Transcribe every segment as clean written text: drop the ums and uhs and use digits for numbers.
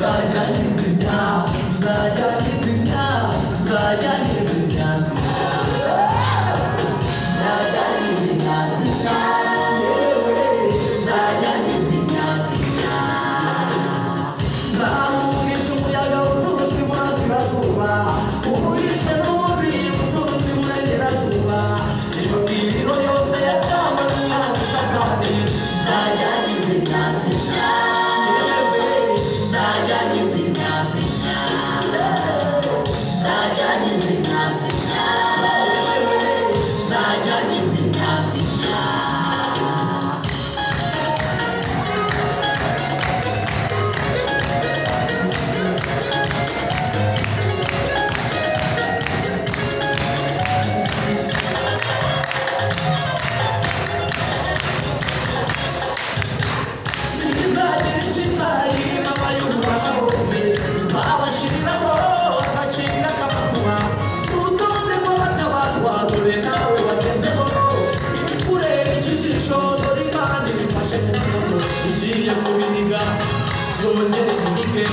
Nzajya nizimya, nzajya nizimya, nzajya nizimya, nzajya nizimya, zimya, nzajya nizimya, zimya. Nzahuhisha umuyaga uturutse iburasirazuba, uhuhishe n'undi uturutse iburengerazuba, iyo miriro yose yacanywe n'umwanzi Satani. Nzajya nizimya, zimya, nzajya nizimya, zimya, nzajya nizimya, zimya, nzajya nizimya, zimya. Ntizagira icyo izahima abayubaha bose, nzabashyiriraho agakinga k'amakuba, urutonde rw'abatabarwa dore nawe wagezeho, ibikureba ikijisho dore Imana ibifashe mu ndobo, igiye kubiniga, yongere ibinige,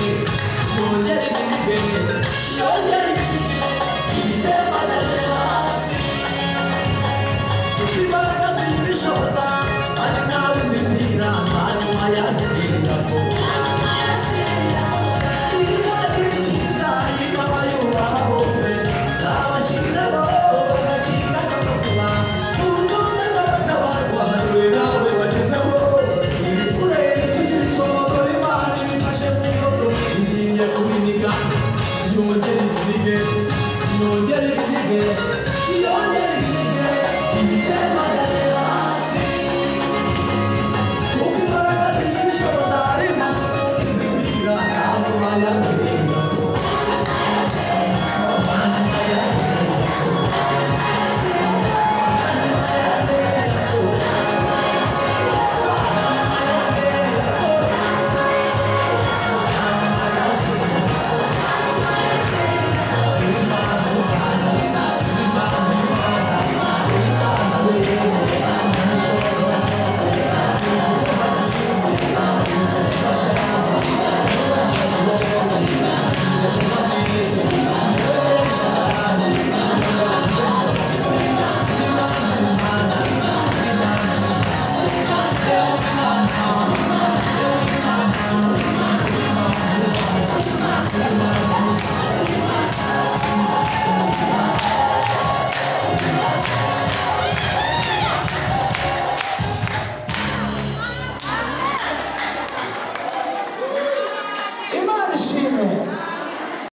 yongere ibinige, yongere.